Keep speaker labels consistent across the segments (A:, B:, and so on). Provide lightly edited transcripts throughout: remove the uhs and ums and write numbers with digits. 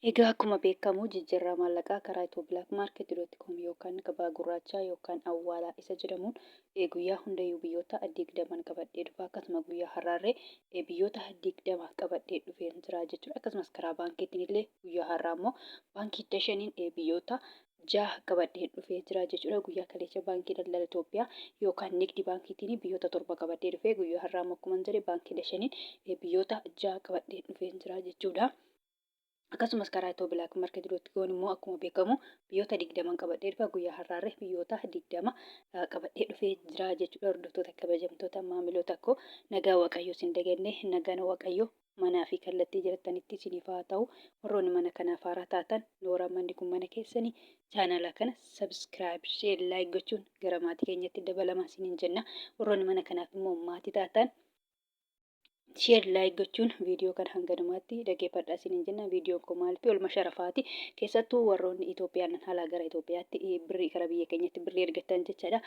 A: Egaa akkuma beekamu jijjiirraa maallaqaa karaa ethio-blackmarket.com yookaan gabaa gurraachaa yookaan awwaalaa isa jedhamuun guyyaa hundayyuu biyyoota 20 qabadhee dhufa. Akkasuma guyyaa har'aarree biyyoota 20 qabadhee dhufeen jira jechuudha. Akkasumas karaa baankiitiin illee guyyaa har'aa immoo baankii Dashaniin biyyoota jaha qabadhee dhufee jira jechuudha. Guyyaa kaleessa Baankii Daldala Itoophiyaa yookaan Nigdi Baankiitiin biyyoota torba qabadhee dhufee, guyyaa har'aa immoo akkuma jedhe Baankii Dashaniin biyyoota jaha qabadhee dhufeen jira jechuudha. Akkasumas karaa Itoo Black Market dot com immoo akkuma beekamu biyyoota 20 qabadhee dhufa. Guyyaa har'aarree biyyoota 20 qabadhee dhufee jira jechuudha. Hordoftoota kabajamtoota maamiloota koo, nagaa Waaqayyoo isin daganne, nagaan Waaqayyoo manaa fi kallattii jirtanitti isiniif haa ta'u. Warroonni mana kanaaf haaraa taatan, nooraa, manni kun mana keessanii, chaanala kana subscribe, share, like gochuun gara maatii keenyatti dabalamaa isiniin jenna. Warroonni mana kanaaf immoo maatii taatan, share, like gochuun viidiyoo kana hanga dhumaatti dhaggeeffadhaa isiniin jenna. Viidiyoon kun maaliif olma sharafaati? Keessattuu warroonni Itoophiyaan alaa gara Itoophiyaatti birrii, gara biyya keenyatti birrii ergattan jechaadha.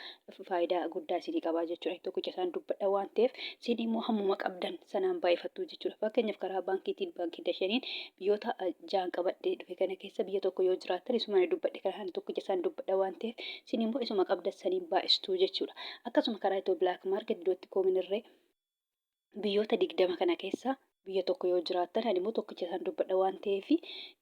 A: Faayidaa guddaa isinii qabaa jechuudha. Tokkicha isaan dubbadha waan ta'eef, isin immoo hammuma qabdan sanaan baay'ifattu jechuudha. Fakkeenyaaf karaa baankiitiin, baankii Dashaniin biyyoota ja'an qabadhee dhufe kana keessa biyya tokko yoo jiraattan, isuma ani dubbadhe kana tokkicha isaan dubbadha waan ta'eef, isin immoo isuma qabdan saniin baay'istu jechuudha. Akkasuma karaa Itoo Black Market dot com irree biyyoota 20 kana keessa biyya tokko yoo jiraattan, ani immoo tokkicha isaan dubbadha waan ta'eef,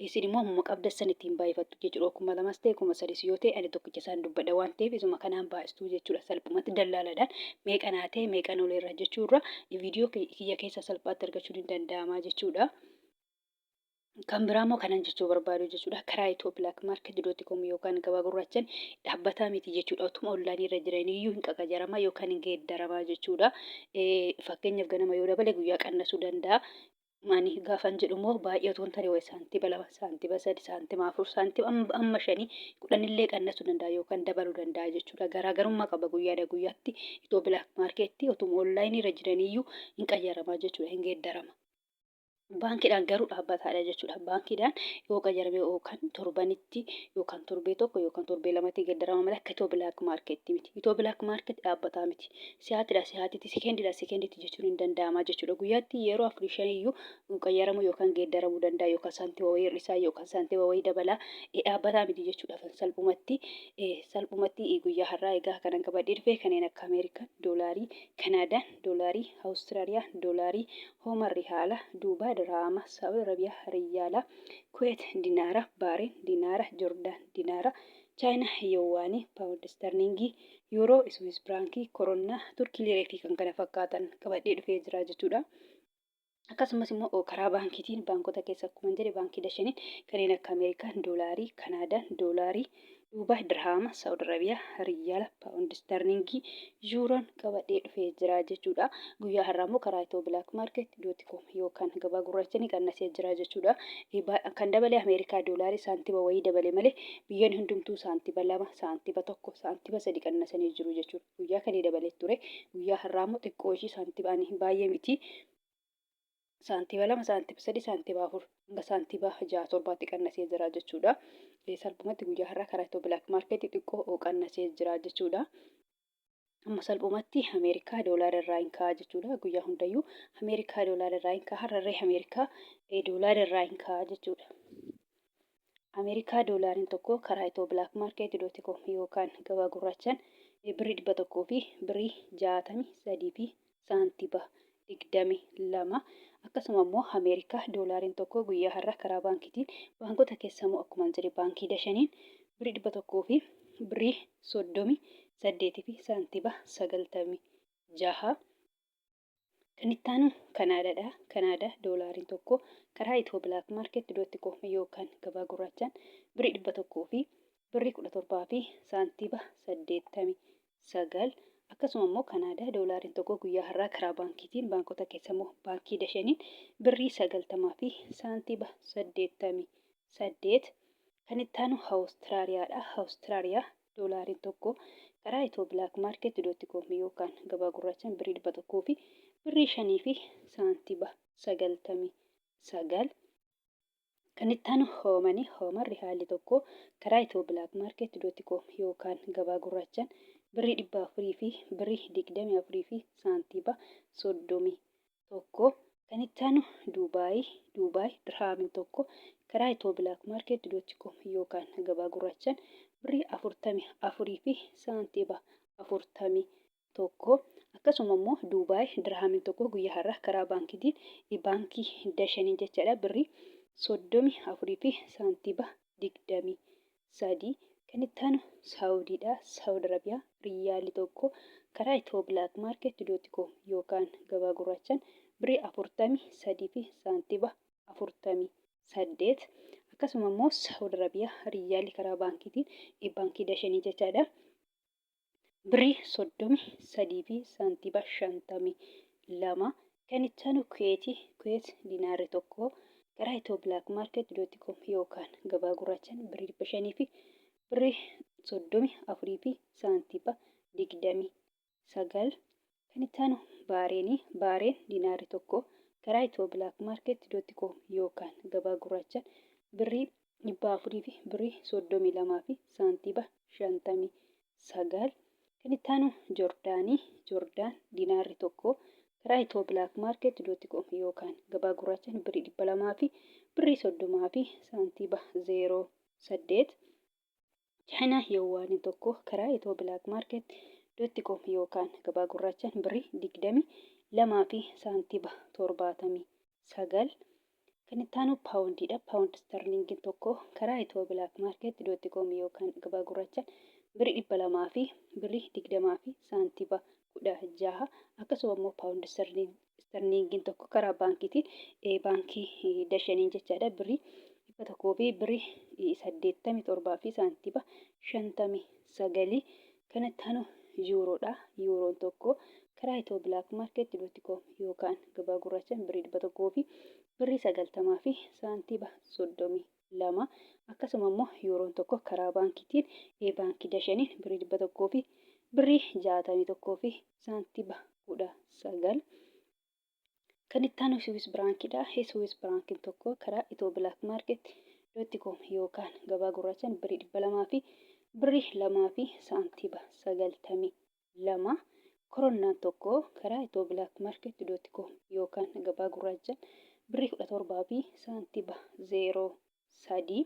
A: isin immoo ammuma qabdan san ittiin baay'ifattu jechuudha. 2000s ta'e 3000s yoo ta'e, ani tokkicha isaan dubbadha waan ta'eef, isuma kanaan baay'istu jechuudha. Salphumatti dallaaladhaan meeqa naa ta'e, meeqa oleerra jechuurra, viidiyoo kiyya keessa salphaatti argachuun hin danda'ama jechuudha. Kan biraa immoo kanan jechuu barbaadu jechuudha. Karaa Itoo Black Market dot com yookaan gabaa gurraachan dhaabbataa miti jechuudha. Otuma onlaayinii irra jiran iyyuu hin qaqajaramaa yookaan hin geeddaramaa jechuudha. Fakkeenyaaf ganama yoo dabale guyyaa qannasuu danda'a. Ani gaafan jedhu immoo baay'ee otoo hin taane wayi saantiba 2, saantiba 3, saantima 4, saantima amma shanii kudhanillee qannasuu danda'a yookaan dabaluu danda'a jechuudha. Garaagarummaa qaba guyyaadha guyyaatti Itoo Black Market otuma onlaayinii irra jiran iyyuu hin qayyaramaa jechuudha, hin geeddarama. Baankiidhaan garuu dhaabbataadha jechuudha. Baankiidhaan yoo qacarame yookaan torbanitti yookaan torbee tokko yookaan torbee lamatti geeddarama malee akka Itoo Black Market miti. Itoo Black Market dhaabbataa miti. Si'aatidha si'aatitti, sekendiidha sekenditti jechuun hin danda'ama jechuudha. Guyyaatti yeroo afurii shan iyyuu qayyaramuu yookaan geeddaramuu danda'a, yookaan saantima wayii hir'isaa yookaan saantima wayii dabalaa, dhaabbataa miti jechuudha. Salphumatti guyyaa har'aa egaa kanan qabadhee dhufe kanneen akka Ameerikaan doolaarii, Kanaadaan doolaarii, Awustiraaliyaa doolaarii, Hoomar Rihaala, Duubaa Dirhaama, Saa'ud Arabiyaa Riyaala, Kuweet Dinaara, Baareen Dinaara, Jordaan Dinaara, Chaayinaa Yowaanii, Paawundi Istarliingii, Yuuroo, Iswiis Firaankii, Koronnaa, Turkii Liiree fi kan kana fakkaatan qabadhee dhufee jira jechuudha. Akkasumas immoo karaa baankiitiin baankota keessa akkuma jedhe baankii Dashaniin kanneen akka Ameerikaan doolaarii, Kanaadaan doolaarii, Duubaay Dirhaama, Saa'ud Arabiyaa Riyaala, Paawundi Istarliingii, Yuuroon qabadhee dhufee jira jechuudha. Guyyaa har'aa immoo karaa Itoo Black Market dot com yookaan gabaa gurraacha ni qannasee jira jechuudha. Kan dabale Ameerikaa doolaarii saantima wayii dabale malee biyyoonni hundumtuu saantiba 2, saantiba 1, saantiba 3 qannasanii jiru jechuudha. Guyyaa kalee dabalee ture. Guyyaa har'aa immoo xiqqoo ishii saantiba ani baay'ee miti. Saantiba 2, saantiba 3, saantiba 4 hanga saantiba 6 7tti qannasee jira jechuudha. Salphumatti guyyaa har'aa karaa Itoo Black Market xiqqoo qannasee jira jechuudha. Amma salphumatti Ameerikaa doolaara irraa hin ka'a jechuudha. Guyyaa hundayyuu Ameerikaa doolaara irraa hin ka'a. Har'arree Ameerikaa doolaara irraa hin ka'a jechuudha. Ameerikaa doolaariin tokko karaa Itoo Black Market dot com yookaan gabaa gurraachaan birrii 100 fi birrii 63 fi saantiba 22. Akkasuma immoo Ameerikaa doolaariin tokko guyyaa har'a karaa baankiitiin baankota keessa immoo akkuma jedhe baankii Dashaniin birrii 100 fi birrii 38 fi saantiba 96. Kan itti aanu Kanaadaadha. Kanaadaa doolaariin tokko karaa Itoo Black Market dot com yookaan gabaa gurraachaan birrii 100 fi birrii 17 fi saantiba 89. Akkasuma immoo Kanaadaa doolaariin tokko guyyaa har'aa karaa baankiitiin baankota keessa immoo baankii Dashaniin birrii 90 fi saantiba 88. Kan itti aanu Awustiraaliyaadha. Awustiraaliyaa doolaariin tokko karaa Itoo Black Market dot com yookaan gabaa gurraachaan birrii 100 fi birrii 5 fi saantiba 99. Kan itti aanu Hoomani. Hoomar rihaalli tokko karaa Itoo Black Market dot com yookaan gabaa gurraachaan birrii 400 fi birrii 24 fi saantiba 31. Kan itti aanu Duubaayi, Duubaay dirhaamiin tokko karaa Itiyoo Black Market dot com yookaan gabaa gurraachaan birrii 44 fi saantiiba 41. Akkasuma immoo Duubaay dirhaamiin tokko guyyaa har'aa karaa baankiitiin, baankii Dashaniin jechaadha, birrii 34 fi saantiiba 23. Kan itti aanu Saawudiidha. Saawud Arabiyaa riyyaalli tokko karaa Itiyoo Black Market dot com yookaan gabaa gurraachaan birrii 43 fi saantiiba 48. Akkasuma immoo Saawud Arabiyaa riyyaalli karaa baankiitiin, baankii Dashanii jechaadha, birrii 33 fi saantiiba 52. Kan itti aanu Kuweeti. Kuweet dinaarri tokko karaa Itiyoo Black Market dot com yookaan gabaa gurraachaan birrii 500 fi birrii 34 fi saantiiba 29. Kan itti aanu Baareenii. Baareen dinaarri tokko karaa Itiyoo Black Market dot com yookaan gabaa gurraachaan birrii 400 fi birrii 32 fi saantiiba 59. Kan itti aanu Jordaanii. Jordaan dinaarri tokko karaa Itiyoo Black Market dot com yookaan gabaa gurraachaan birrii 200 fi birrii 30 fi saantiiba 08. Chaayinaa Yawwaaniin tokko karaa Itiyoo Black Market dot com yookaan gabaa gurraachaan birrii 22 fi saantiiba 79. Kan itti aanu paawundiidha. Paawundi istarliingiin tokko karaa Itiyoo Black Market dot com yookaan gabaa gurraachaan birrii 200 fi birrii 20 fi saantiiba 16. Akkasuma immoo paawundi istarliingiin tokko karaa baankiitiin, baankii Dashaniin jechaadha, birrii 100 fi birrii 87 fi saantiiba 59. Kan itti aanu yuuroodha. Yuuroon tokko karaa Itiyoo Black Market dot com yookaan gabaa gurraachaan birrii 100 fi birrii 90 fi saantiiba 32. Akkasuma immoo yuuroon tokko karaa baankiitiin, baankii Dashaniin, birrii 100 fi birrii 61 fi saantiiba 19. Kan itti aanu Siwiis Biraankiidha. Siwiis Biraankiin tokko karaa Itiyoo Black Market dot com yookaan gabaa gurraachaan birrii 200 fi birrii 2 fi saantiiba 92. Koronnaan tokko karaa Itiyoo Black Market dot com yookaan gabaa gurraachaan birrii 17 fi saantiiba 03.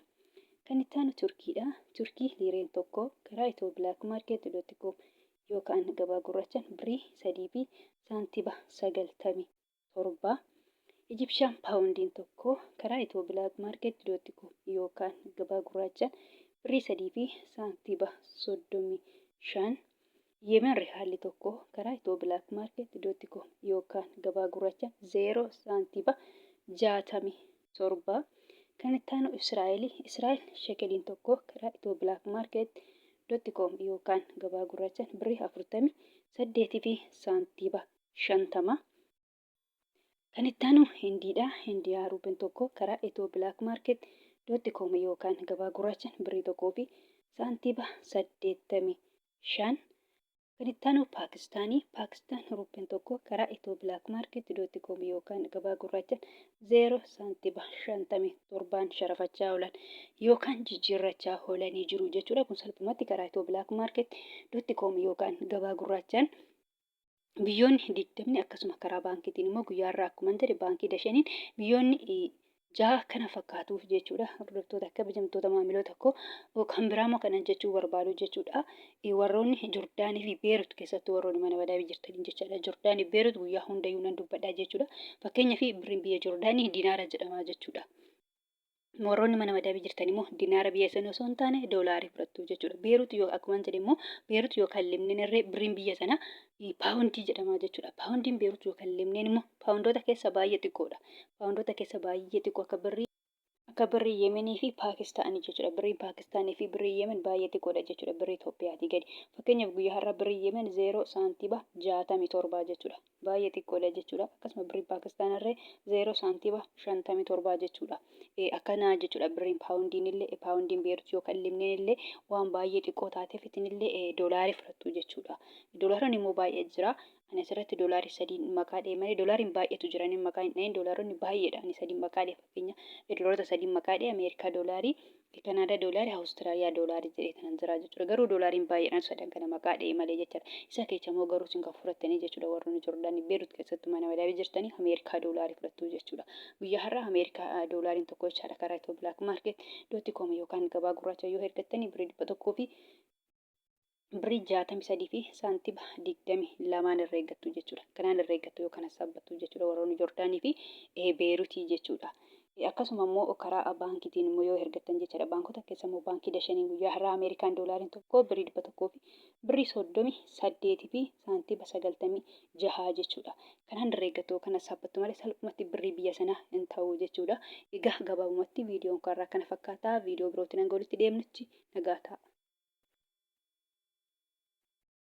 A: Kan itti aanu Turkiidha. Turkii liireen tokko karaa Itiyoo Black Market dot com yookaan gabaa gurraachaan birrii 3 fi saantiiba 97. Ijibshaan paawundiin tokko karaa Itiyoo Black Market dot com yookaan gabaa gurraachaan birrii 3 fi saantiiba 35. Yemen rihaalli tokko karaa Itiyoo Black Market dot com yookaan gabaa gurraachaan 0 saantiiba 67. Kan itti aanu Israa'eli. Israa'el shekeliin tokko karaa Itiyoo Black Market dot com yookaan gabaa gurraachaan birrii 48 fi saantiiba 50. Kan itti aanu Hindiidha. Hindiyaa ruupiin tokko karaa Itiyoo Black Market dot com yookaan gabaa gurraachaan birrii 1 fi saantiiba 85. Kan itti aanu Paakistaanii. Paakistaan ruupiin tokko karaa Itiyoo Black Market dot com yookaan gabaa gurraachaan 0 saantiba 57n sharafachaa oolan yookaan jijjiirrachaa oolanii jiru jechuudha. Kun salphumatti karaa Itiyoo Black Market dot com yookaan gabaa gurraachaan biyyoonni 20, akkasuma karaa baankiitiin immoo guyyaa irraa akkuma jedhe baankii Dashaniin biyyoonni 6 kana fakkaatuuf jechuudha. Hordoftoota, kabajamtoota maamiloota koo, kan biraa immoo kanan jechuu barbaadu jechuudha. Warroonni Jordaanii fi Beerut keessattuu warroonni mana madaabii jirtaniin jechaadha. Jordaanii fi Beerut guyyaa hundayyuu nan dubbadha jechuudha. Fakkeenyaaf birriin biyya Jordaanii dinaara jedhama jechuudha. Warroonni mana madaabii jirtan immoo dinaara biyya sana osoo hin taane doolaarii fudhattu jechuudha. Beerut yoo akkuma jedhe immoo Beerut yookaan Libneen irree birriin biyya sana paawundii jedhama jechuudha. Paawundiin Beerut yookaan Libneen immoo paawundoota keessa baay'ee xiqqoodha. Paawundoota keessa baay'ee xiqqoo, akka birrii Yemenii fi Paakistaanii jechuudha. Birriin Paakistaanii fi birrii Yemen baay'ee xiqqoodha jechuudha. Birrii Itoophiyaatii gadi. Fakkeenyaaf guyyaa har'aa birrii Yemen 0 saantiiba 67 jechuudha. Baay'ee xiqqoodha jechuudha. Akkasuma birriin Paakistaan irree 0 saantiiba 57 jechuudha. Akkana jechuudha, birriin paawundiin illee, paawundiin Beerut yookaan Libneen illee waan baay'ee xiqqoo taateef isin illee doolaarii fudhattu jechuudha. Doolaaronni immoo baay'ee jira. Ani asirratti doolaarii sadii maqaa dha'e malee doolaariin baay'eetu jira. Inni maqaa hin dha'in, doolaaronni baay'eedha. Ani sadii maqaa dha'e, fakkeenya doolaarota sadii maqaa dha'e: Ameerikaa doolaarii, Kanaadaa doolaarii, Awustiraaliyaa doolaarii jedhee kanan jira jechuudha. Garuu doolaariin baay'eedhaan sadan kana maqaa dha'ee malee jechuudha. Isa keessa immoo garuu isin kan fudhattanii jechuudha, warroonni Jordaanii Beerut keessatti mana madabii jirtanii Ameerikaa doolaarii fudhattu jechuudha. Guyyaa har'aa Ameerikaa doolaariin tokko jechaadha karaa Itiyoo Black Market dot com yookaan gabaa gurraacha yoo ergattanii birrii 100 fi birrii 63 fi saantima 22n irra eeggattu jechuudha. Kanaan irra eeggattu yookaan hassaabbattu jechuudha warroonni Jordaanii fi Beerutii jechuudha. Akkasuma immoo karaa baankiitiin immoo yoo ergattan jechuudha. Baankota keessa immoo baankii Dashanii guyyaa har'aa Ameerikaan doolaariin tokko birrii 100 fi birrii 38 fi saantima 96 jechuudha. Kanaan irra eeggattu yookaan hassaabbattu malee salphumatti birrii biyya sanaa hin ta'u jechuudha. Egaa gabaabumatti viidiyoon kanarraa kana fakkaata. Viidiyoo birootiin hanga walitti deemnutti nagaa ta'a.